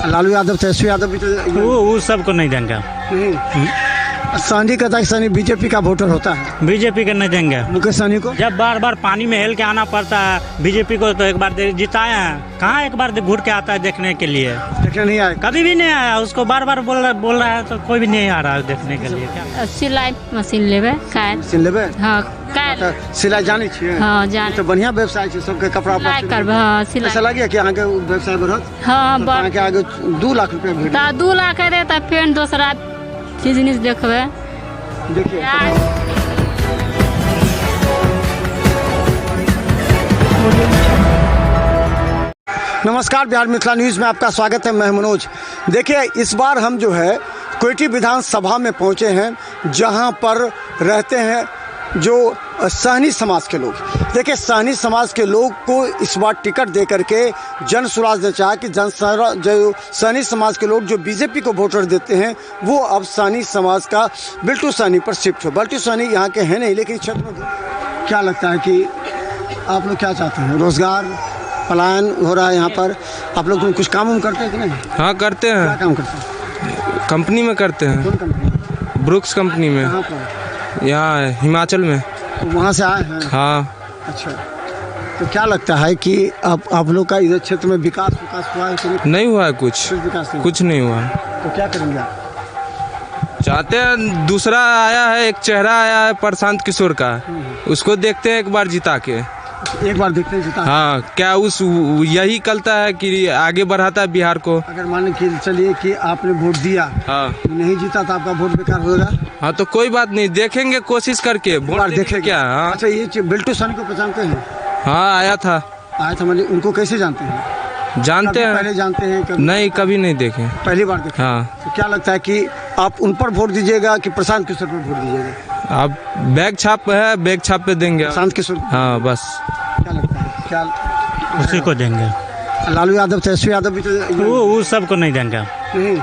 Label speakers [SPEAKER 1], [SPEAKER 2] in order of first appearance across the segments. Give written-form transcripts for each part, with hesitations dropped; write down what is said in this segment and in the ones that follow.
[SPEAKER 1] लालू यादव, तेजस्वी यादव भी तो
[SPEAKER 2] वो सबको नहीं देंगे।
[SPEAKER 1] नहीं। सहनी कहता है सहनी बीजेपी का वोटर होता है।
[SPEAKER 2] बीजेपी के नहीं देंगे।
[SPEAKER 1] मुकेश सहनी को
[SPEAKER 2] जब बार बार पानी में हेल के आना पड़ता है बीजेपी को, तो एक बार जिताए हैं, कहाँ एक बार घूर के आता है देखने के लिए?
[SPEAKER 1] देखने नहीं आया,
[SPEAKER 2] कभी भी नहीं आया। उसको बार बार बोल रहा है तो कोई भी नहीं आ रहा है देखने के लिए। क्या
[SPEAKER 3] सिलाई मशीन लेबै?
[SPEAKER 1] मशीन लेबै?
[SPEAKER 3] हाँ।
[SPEAKER 1] सिलाई जानै छियै?
[SPEAKER 3] हाँ जानै।
[SPEAKER 1] तो बढ़िया व्यवसाय छै, सबके कपड़ा
[SPEAKER 3] करबै। हाँ सिलाई।
[SPEAKER 1] ऐसा लागे कि अहाँके व्यवसाय बढ़त?
[SPEAKER 3] हाँ
[SPEAKER 1] अहाँके आगे 2 लाख रुपया भेट।
[SPEAKER 3] तऽ 2 लाख हेतै तऽ फेर दोसरा बिजनेस देखबै।
[SPEAKER 1] देखिए। नमस्कार, बिहार मिथिला न्यूज़ में आपका स्वागत है। मैं मनोज। देखिए इस बार हम जो है कोइटी विधानसभा में पहुंचे हैं, जहां पर रहते हैं जो सहनी समाज के लोग। देखिए सहनी समाज के लोग को इस बार टिकट दे करके जन सुराज ने चाहा कि जो सहनी समाज के लोग जो बीजेपी को वोटर देते हैं वो अब सहनी समाज का बिल्टू सहनी पर शिफ्ट हो। बिल्टू सहनी यहाँ के हैं नहीं, लेकिन क्षेत्र में क्या लगता है कि आप लोग क्या चाहते हैं? रोज़गार, पलायन हो रहा है यहाँ पर, आप लोग कुछ काम वाम करते हैं कि नहीं?
[SPEAKER 4] हाँ करते हैं।
[SPEAKER 1] क्या काम करते हैं?
[SPEAKER 4] कंपनी में करते हैं।
[SPEAKER 1] कौन कंपनी?
[SPEAKER 4] ब्रुक्स कंपनी में।
[SPEAKER 1] कहाँ पर?
[SPEAKER 4] यहाँ हिमाचल में।
[SPEAKER 1] तो वहाँ से आए हैं?
[SPEAKER 4] हाँ।
[SPEAKER 1] अच्छा, तो क्या लगता है कि आप लोग का इधर क्षेत्र में विकास विकास हुआ है कि नहीं?
[SPEAKER 4] नहीं हुआ है कुछ,
[SPEAKER 1] विकास नहीं,
[SPEAKER 4] कुछ नहीं हुआ है।
[SPEAKER 1] तो क्या करेंगे आप?
[SPEAKER 4] चाहते हैं दूसरा आया है, एक चेहरा आया है प्रशांत किशोर का, उसको देखते हैं एक बार जिता के।
[SPEAKER 1] एक बार देखते हैं जिता।
[SPEAKER 4] हाँ, क्या उस यही कलता है कि आगे बढ़ाता है बिहार को।
[SPEAKER 1] अगर मान के चलिए कि आपने वोट दिया,
[SPEAKER 4] हाँ,
[SPEAKER 1] नहीं जीता तो आपका वोट बेकार होगा।
[SPEAKER 4] हाँ तो कोई बात नहीं, देखेंगे कोशिश करके, वोट देखेंगे क्या। हाँ।
[SPEAKER 1] अच्छा ये बिल्टू सहनी को पहचानते हैं?
[SPEAKER 4] हाँ आया था।
[SPEAKER 1] आया था, मतलब उनको कैसे जानते हैं?
[SPEAKER 4] जानते हैं।
[SPEAKER 1] पहले जानते हैं? कभी
[SPEAKER 4] नहीं, कभी नहीं देखे,
[SPEAKER 1] पहली बार देखे।
[SPEAKER 4] हाँ।
[SPEAKER 1] तो क्या लगता है कि आप उन पर वोट दीजिएगा कि प्रशांत किशोर पर वोट दीजिएगा?
[SPEAKER 4] आप बैग छाप है, बैग छाप पे देंगे
[SPEAKER 1] प्रशांत किशोर।
[SPEAKER 4] हाँ बस।
[SPEAKER 1] क्या लगता है? क्या
[SPEAKER 2] उसी को देंगे?
[SPEAKER 1] लालू यादव, तेजस्वी यादव भी तो
[SPEAKER 2] वो सबको नहीं देंगे।
[SPEAKER 1] नहीं।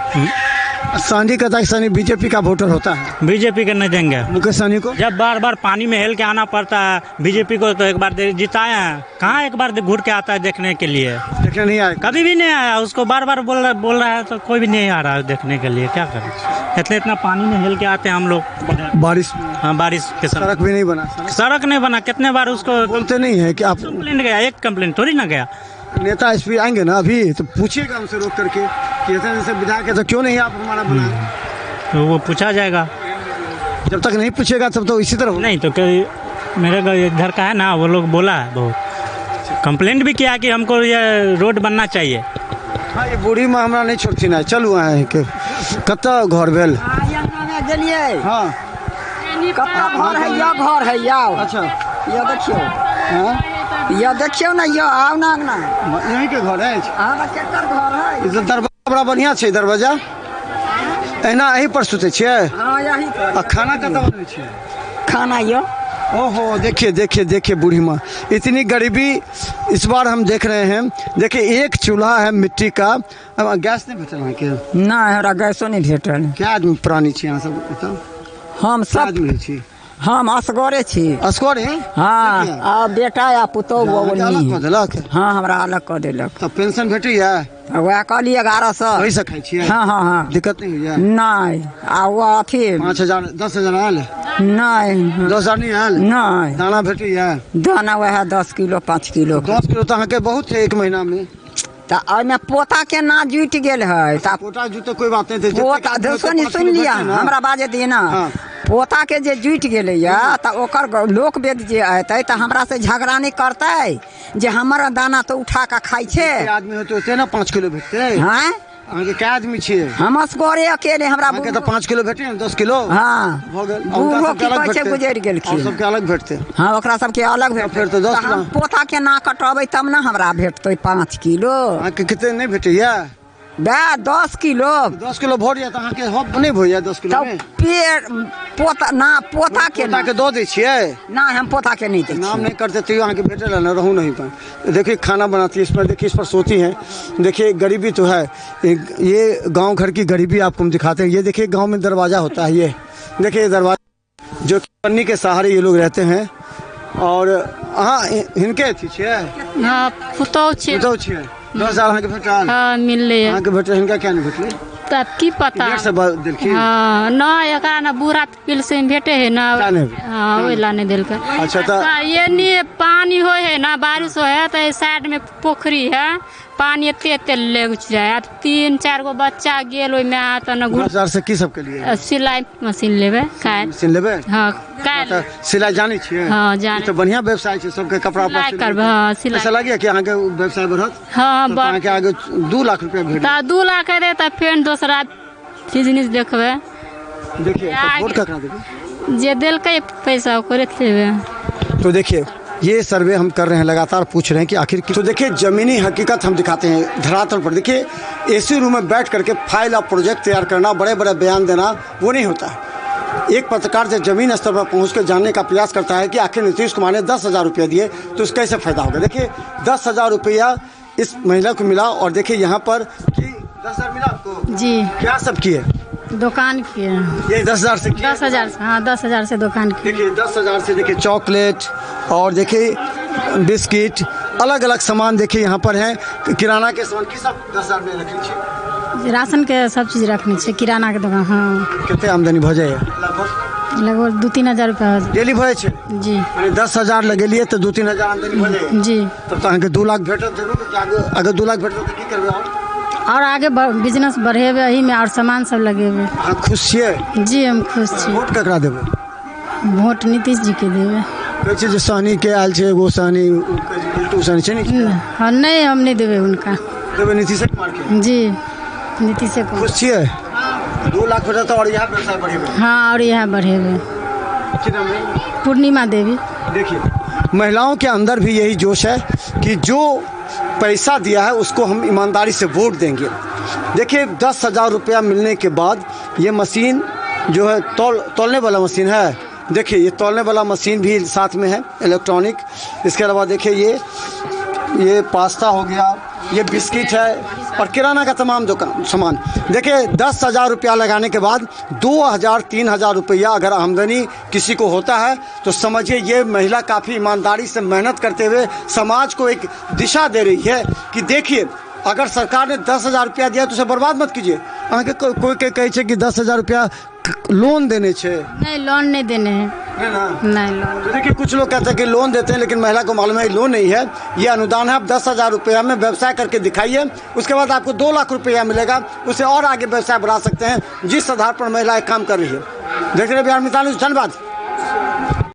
[SPEAKER 1] सहनी कहता है सहनी बीजेपी का वोटर होता है।
[SPEAKER 2] बीजेपी के नहीं देंगे।
[SPEAKER 1] मुकेश सहनी को
[SPEAKER 2] जब बार बार पानी में हेल के आना पड़ता है बीजेपी को, तो एक बार जिताए हैं, कहाँ एक बार घूर के आता है देखने के लिए?
[SPEAKER 1] देखने नहीं आया,
[SPEAKER 2] कभी भी नहीं आया। उसको बार बार बोल रहा है तो कोई भी नहीं आ रहा है देखने के लिए। क्या करें, इतने इतना पानी में हेल के आते हैं हम लोग।
[SPEAKER 1] बारिश में?
[SPEAKER 2] हाँ बारिश के समय।
[SPEAKER 1] सड़क भी नहीं बना।
[SPEAKER 2] सड़क नहीं बना, कितने बार उसको
[SPEAKER 1] बोलते नहीं है कि आप
[SPEAKER 2] कंप्लेंट गया, एक कंप्लेंट थोड़ी ना गया।
[SPEAKER 1] नेता एसपी आएंगे ना अभी तो पूछिएगा हमसे रोक करके कि ऐसे जैसे विधायक है तो क्यों नहीं आप हमारा बनाए,
[SPEAKER 2] तो वो पूछा जाएगा।
[SPEAKER 1] जब तक नहीं पूछेगा तब तो इसी तरह
[SPEAKER 2] नहीं। तो मेरे इधर का है ना, वो लोग बोला है, बहुत कंप्लेंट भी किया कि हमको ये रोड बनना चाहिए।
[SPEAKER 1] हाँ ये बूढ़ी माँ हमरा नहीं छोड़ती ना। चलू अहाँ के कतऽ घर भेल? हाँ
[SPEAKER 5] घर है, यह घर है।
[SPEAKER 1] अच्छा
[SPEAKER 5] यह देखियो।
[SPEAKER 1] हाँ
[SPEAKER 5] यह देखियो ना, यह आओ ना अंगना।
[SPEAKER 1] यहीं के घर है?
[SPEAKER 5] हाँ केकर घर है।
[SPEAKER 1] इधर दरवाजा बड़ा बढ़िया छै। दरवाजा एना एही पर सुतै छियै?
[SPEAKER 5] हाँ यही पर।
[SPEAKER 1] आ खाना कतऽ बनबै छियै?
[SPEAKER 5] खाना यो।
[SPEAKER 1] ओहो देखिए देखिए देखिए बूढ़ी माँ, इतनी गरीबी इस बार हम देख रहे हैं। देखिए एक चूल्हा है मिट्टी का। अब गैस नहीं भेटल अहाँके?
[SPEAKER 5] नहीं हमरा गैसो नहीं भेटल।
[SPEAKER 1] क्या आदमी प्राणी छी अहाँ सब?
[SPEAKER 5] हम सब
[SPEAKER 1] आदमी छी।
[SPEAKER 5] हम असगरे छी।
[SPEAKER 1] असगरे?
[SPEAKER 5] हाँ आ बेटा आ पुतोहु
[SPEAKER 1] अलग कऽ देलक?
[SPEAKER 5] हाँ हमरा अलग कऽ देलक।
[SPEAKER 1] तऽ पेंशन भेटैया?
[SPEAKER 5] वएह कहली 1100।
[SPEAKER 1] ओहि से खाइ छियै?
[SPEAKER 5] हाँ हाँ हाँ।
[SPEAKER 1] दिक्कत नहीं होइया?
[SPEAKER 5] नहीं। आ वो अथी
[SPEAKER 1] 5000 10,000 आयल?
[SPEAKER 5] नहीं।
[SPEAKER 1] 10,000 नहीं आयल?
[SPEAKER 5] नहीं।
[SPEAKER 1] दाना भेटैया?
[SPEAKER 5] दाना वएह 10 किलो 5 किलो।
[SPEAKER 1] 10 किलो तऽ अहाँके बहुत है एक महीना में।
[SPEAKER 5] तऽ एहिमे पोता के ना जुटि गेल है।
[SPEAKER 1] पोता जुटे कोई बात नहीं।
[SPEAKER 5] पोता सुन लिया हमरा बाजे दिए ना। पोता के जे जुटि गेलैया तऽ ओकर लोक वेद जे अयतै तऽ हमरा से झगड़ा नहि करतै जे हमर दाना तऽ उठा कऽ खाइ छै।
[SPEAKER 1] आदमी होतै ओते ने 5 किलो भेटतै।
[SPEAKER 5] हाँ
[SPEAKER 1] अहाँके कै आदमी छियै?
[SPEAKER 5] हम असगरे अकेले। हमरा
[SPEAKER 1] अहाँके तऽ 5 किलो भेटै ने, 10 किलो।
[SPEAKER 5] हाँ
[SPEAKER 1] भऽ गेल।
[SPEAKER 5] बूढ़ो की कहै छै गुजरि गेलखिन।
[SPEAKER 1] सबके अलग भेटतै।
[SPEAKER 5] हाँ ओकरा सबके अलग भेटतै।
[SPEAKER 1] फेर तऽ 10 किलो।
[SPEAKER 5] पोता के ना कटबै तब ने हमरा भेटतै 5 किलो।
[SPEAKER 1] अहाँके कते नहि भेटैया?
[SPEAKER 5] 10 किलो।
[SPEAKER 1] 10 किलो भऽ जायत अहाँके? हप नहि भऽ जायत 10 किलो में?
[SPEAKER 5] पेड़ पोता ना, पोता के
[SPEAKER 1] पोता के दऽ दै छियै?
[SPEAKER 5] ना हम पोता के नहीं दै छियै।
[SPEAKER 1] नाम नहीं करते तैयो अहाँके भेटल है ना, रहू नहीं पर। देखिए खाना बनाती है इस पर, देखिए इस पर सोती हैं। देखिए गरीबी तो है, ये गाँव घर की गरीबी आपको हम दिखाते हैं। ये देखिए गाँव में दरवाज़ा होता है, ये देखिए दरवाजा जो पन्नी के सहारे ये लोग रहते हैं। और अहाँ हिनके अथी छियै?
[SPEAKER 3] हाँ पुतहु छियै।
[SPEAKER 1] पुतहु छियै। 10,000 अहाँके भेटल?
[SPEAKER 3] हँ मिललै।
[SPEAKER 1] अहाँके भेटल, हिनका किया नहि भेटलै?
[SPEAKER 3] तब की पता।
[SPEAKER 1] देलखिन?
[SPEAKER 3] हँ नहि, एकरा ने बूढ़ा पिलसिन भेटे है ना, हँ ओहि ला नहि देलकै।
[SPEAKER 1] अच्छा तऽ
[SPEAKER 3] एनी पानी होइ है ना, बारिश होइ है तऽ साइड में पोखरी है, पानी एते एते लग जाए। 3-4 गो बच्चा गेल ओहिमे तऽ ने।
[SPEAKER 1] 10,000 से की सब केलियै?
[SPEAKER 3] सिलाई मशीन लेबै काल्हि।
[SPEAKER 1] मशीन लेबै?
[SPEAKER 3] हँ काल्हि।
[SPEAKER 1] सिलाई जानै छियै?
[SPEAKER 3] हँ जानै।
[SPEAKER 1] तऽ बढ़िआँ व्यवसाय छै, सबके कपड़ा
[SPEAKER 3] सिलाई करबै। हँ सिलाई।
[SPEAKER 1] ऐसा लागैए कि अहाँके व्यवसाय बढ़त?
[SPEAKER 3] हँ।
[SPEAKER 1] अहाँके आगे 2 लाख रुपया भेट
[SPEAKER 3] तऽ 2 लाख हेतै तऽ फेर दोसरा बिजनेस देखबै।
[SPEAKER 1] देखिए वोट ककरा देबै?
[SPEAKER 3] जे देलकै पैसा ओकरे देबै।
[SPEAKER 1] तो देखिए ये सर्वे हम कर रहे हैं, लगातार पूछ रहे हैं कि आखिर तो देखिए ज़मीनी हकीकत हम दिखाते हैं धरातल पर। देखिए एसी रूम में बैठ करके फाइल और प्रोजेक्ट तैयार करना, बड़े बड़े बयान देना, वो नहीं होता है। एक पत्रकार जब ज़मीन स्तर पर पहुंच कर जानने का प्रयास करता है कि आखिर नीतीश कुमार ने 10,000 रुपया दिए तो उसका कैसे फ़ायदा होगा। देखिए 10,000 रुपया इस महिला को मिला और देखिए यहाँ पर कि 10,000 मिला आपको?
[SPEAKER 6] जी।
[SPEAKER 1] क्या सब किए?
[SPEAKER 6] दुकान किए।
[SPEAKER 1] ये 10,000 से?
[SPEAKER 6] 10,000 से, हाँ 10,000 से दुकान किए।
[SPEAKER 1] देखिए 10,000 से देखिए चॉकलेट और देखिए बिस्किट, अलग अलग सामान देखिए यहाँ पर हैं, किराना के सामान की सब 10,000 में रखने चाहिए।
[SPEAKER 6] राशन के सब चीज़ रखने चाहिए, किराना के दुकान। हाँ।
[SPEAKER 1] कितने आमदनी भ जाए?
[SPEAKER 6] लगभग 2-3 हजार रुपया
[SPEAKER 1] डेली भऽ जाइ छै?
[SPEAKER 6] जी।
[SPEAKER 1] 10,000 लगेलियै तऽ 2-3 हजार आमदनी भऽ जाए।
[SPEAKER 6] जी।
[SPEAKER 1] तब तऽ अहाँके 2 लाख भेटत जरूर। अगर 2 लाख भेटत तऽ की करबै?
[SPEAKER 6] और आगे बिजनेस बढ़ेबै एहिमे और सामान सब लगेबै।
[SPEAKER 1] अहाँ खुश छियै?
[SPEAKER 6] जी हम खुश छी।
[SPEAKER 1] वोट ककरा देबै?
[SPEAKER 6] वोट नीतीश जी के देबै।
[SPEAKER 1] कहै छै जे सहनी के आयल छै, एगो सहनी बिल्टू सहनी छै ने?
[SPEAKER 6] हाँ नहीं, हम नहीं देबै हुनका।
[SPEAKER 1] देबै नीतीश कुमार के?
[SPEAKER 6] जी नीतीश कुमार।
[SPEAKER 1] खुश छियै? 2 लाख भेटत और इएह व्यवसाय बढ़ेबै?
[SPEAKER 6] हाँ और इएह बढ़ेबै। पूर्णिमा देवी।
[SPEAKER 1] देखिए महिलाओं के अंदर भी यही जोश है कि जो पैसा दिया है उसको हम ईमानदारी से वोट देंगे। देखिए 10,000 रुपया मिलने के बाद ये मशीन जो है तौलने वाला मशीन है। देखिए ये तौलने वाला मशीन भी साथ में है, इलेक्ट्रॉनिक। इसके अलावा देखिए ये पास्ता हो गया, ये बिस्किट है और किराना का तमाम दुकान सामान। देखिए 10,000 रुपया लगाने के बाद 2,000-3,000 रुपया अगर आमदनी किसी को होता है तो समझिए ये महिला काफ़ी ईमानदारी से मेहनत करते हुए समाज को एक दिशा दे रही है कि देखिए अगर सरकार ने 10,000 रुपया दिया तो उसे बर्बाद मत कीजिए। अहाँके कोई कहै छै कि 10,000 रुपया लोन देने छे?
[SPEAKER 6] नहीं, लोन नहीं देने हैं।
[SPEAKER 1] नहीं ना?
[SPEAKER 6] नहीं लोन।
[SPEAKER 1] तो देखिए कुछ लोग कहते हैं कि लोन देते हैं, लेकिन महिला को मालूम है लोन नहीं है, ये अनुदान है। आप 10,000 रुपया में व्यवसाय करके दिखाइए, उसके बाद आपको 2 लाख रुपया मिलेगा, उसे और आगे व्यवसाय बढ़ा सकते हैं। जिस आधार पर महिला काम कर रही है। देख रहे बिहार मिथिला न्यूज़। धन्यवाद।